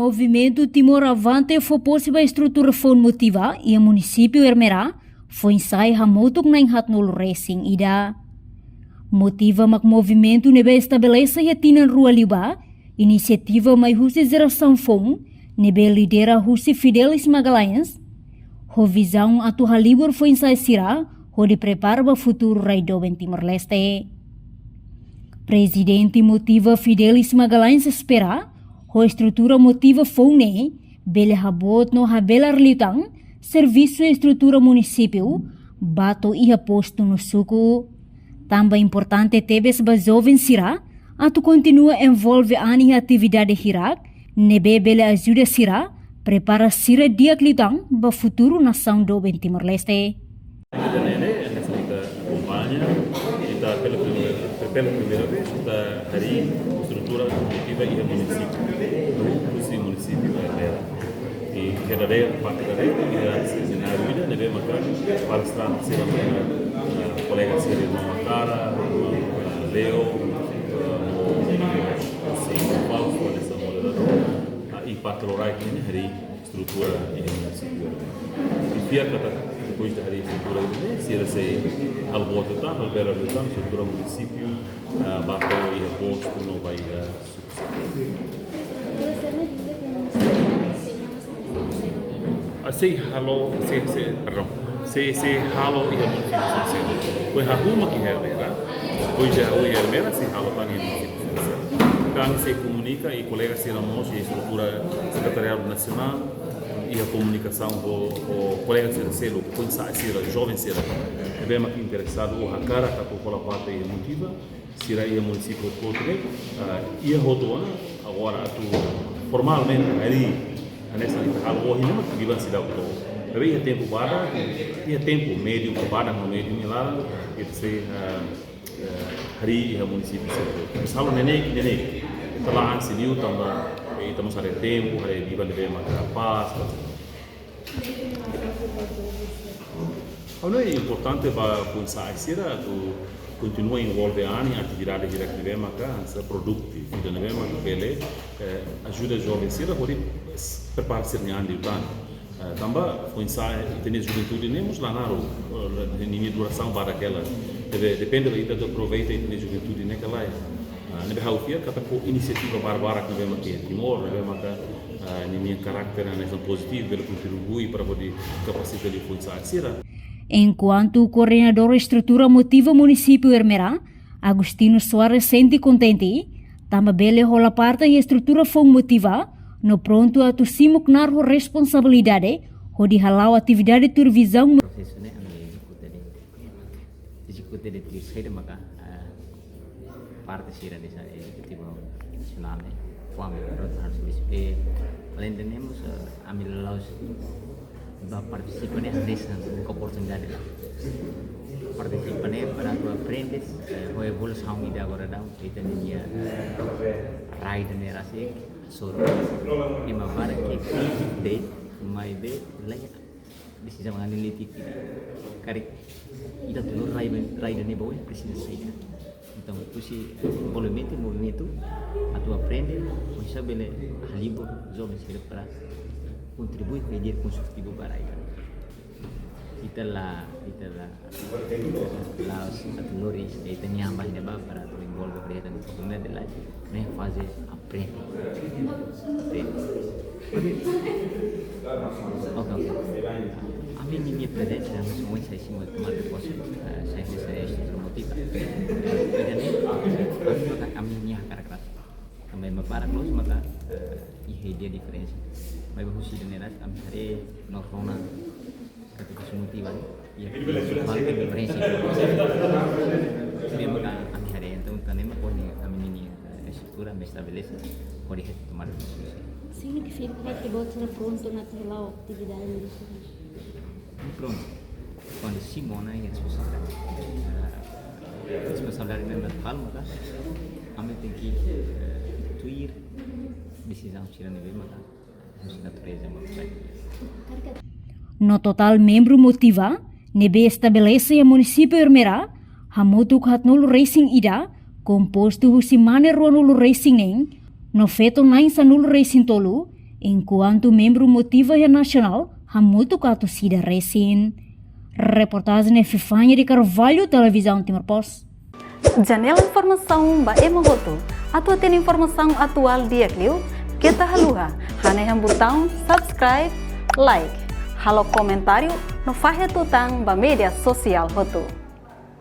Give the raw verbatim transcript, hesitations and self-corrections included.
Movimentu Timor Avante fó pose ba estrutura foun Motiva iha munisípiu Ermera, foin-sa'e hamutuk na'in haatnulu resin ida. Motiva mak movimentu ne'ebé estabelese iha tinan rua liubá, inisiativa mai husi jerasaun foun, ne'ebé lidera husi Fidelis Magalhães, ho vizaun atu halibur foin-sa'e sira, hodi prepara ba futuru rai doben Timor-Leste. Prezidente Motiva Fidelis Magalhães espera, ho estrutura Motiva foun ne'e, bele haboot no habelar liután servisu estrutura munisípiu, ba to'o iha postu no suku. Tanba importante tebes ba joven sira atu kontinua envolve an iha atividade hirak ne'ebé bele ajuda sira prepara sira di'ak liután ba futuru nasaun doben Timor-Leste. Ita ne'e, ita akompaña, ita pela primeira, pela primeira vez, ita harii estrutura Motiva iha munisípiu, husi munisípiu Ermera. I iha dadeer, parte dadeer, iha semináriu ida ne'ebé maka palestrante sira maka, eh, kolega sira, irmaun Makara, irmaun Leo, eh, husi Fausto, hanesan moderadór, ah, i parte loraik ne'e harii estrutura iha munisípiu. I fiar katak depois de harii estrutura ne'e, sira sei halo boot liután, halo belar liután estrutura munisípiu, ah, ba to'o iha postu no ba iha suku. Ah, sei halo, sei, sei, perdão. Sei, sei halo iha munisípiu seluk. Foin hahú mak iha Ermera. Foin hahú iha Ermera, sei halo tan iha munisípiu seluk. Ami sei komunika i kolega sira mós iha estrutura Sekretariadu Nasionál, iha komunikasaun ho, ho kolega sira seluk, foin-sa'e sira, joven sira ne'ebé mak interesadu ou hakarak atu hola parte iha Motiva, sira iha munisípiu hotu ne'e, ah, iha hotu ona, agora atu formalmente harii, hanesan ita halo ohin ne'e mak biban seidauk to'o. Maibé iha tempu badak, iha tempu médiu, badak no médiu nia laran, ita sei, ah, eh, harii iha munisípiu seluk. Maibé halo neineik, neineik. Ita la ansi liu tanba, eh, ita mós haree tempu, haree biban ne'ebé maka pas, pas. Ha'u hanoin importante ba foin-sa'e sira atu kontinua envolve an iha atividade hirak ne'ebé maka hanesan produtivu, ida ne'ebé maka bele, eh, ajuda joven sira hodi prepara sira-nia an liután. Eh, tanba foin-sa'e ita-nia juventude ne'e mós la naruk, eh, ninia durasaun badak hela. Deve, depende ba ita atu aproveita ita-nia juventude ne'e ka lae. Ah, ne'ebé ha'u fiar katak ho inisiativa barbarak ne'ebé maka iha Timor, ne'ebé maka, ah, ninia karakter hanesan pozitivu, bele kontribui para hodi kapasita liu foin-sa'e sira. Enkuantu koordenadór estrutura Motiva munisípiu Ermera, Agostinho Soares sente kontente, tanba bele hola parte iha estrutura foun Motiva, no prontu atu simu knaar ho responsabilidade, hodi hala'o atividade tuir vizaun. Prosesu ne'e ami ezekuta de'it, ezekuta de'it tuir saida maka, eh, parte sira desa ezekutivu nasionál ne'e, fó ami rota harus bis. Eh, além de ne'e mós, eh, ami la'ós bá partisipa ne'e hanesan buka oportunidade. Partisipa ne'e para atu aprende, eh, ho evolusaun ida agora daudaun, ita-nia, eh, rai ida ne'e rasik, soro. Ema barak ke de'it, maibé, lae, desizaun an ne'e leti ida. Karik ita atu lori rai, rai ida ne'e ba oin presiza saida. Entaun, husi envolvimentu, movimentu, atu aprende, oinsá bele halibur joven sira para kontribui ho ideia konstrutivu ba rai. Ita la, ita la, la atu lori, ita-nia an ba iha ne'ebá para atu envolve, para ita oportunidade lae, ne'e faze aprende. Aprende. Oke, oke. Ami-nia prezensa, ami semua sai simu tomar de pose, eh, sai, sai, sai, sai Motiva. Eh, ida-ne'e, ami maka, ami-nia hakarak ras. Ami maka para close maka, eh, iha ideia diferensa. Maibé husi ida-ne'e ras, ami haree no rona katak husi Motiva ne'e, iha prinsipál ke diferensa. Ne'e maka ami haree, entaun, tan ne'e mak ohin ami-nia, eh, estrutura ami estabelese, hodi hetan tomada desizão. Signifika katak ita-boot sira prontu atu hala'o atividade ne'e? Prontu. Kuandu simu ona iha responsabilidade, eh, responsabilidade ne'e mak fali maka ami tenke, eh, tuir desizaun sira ne'ebé maka husi natureza mak fó. No totál membru Motiva ne'ebé estabelese iha munisípiu Ermera, hamutuk haatnulu resin ida, kompostu husi mane ruanulu resin neen, no feto na'in sanulu resin tolu, enkuantu membru motiva iha nasionál hamutuk atu sida resin. Reportajen Epifania de Carvalho, Televizaun Timor Post. Janela informasaun ba ema hotu. Atu hatene informasaun atuál di'ak liu, keta haluha hanehan butaun subscribe, like, halo komentáriu no fahe tutan ba média sosiál hotu.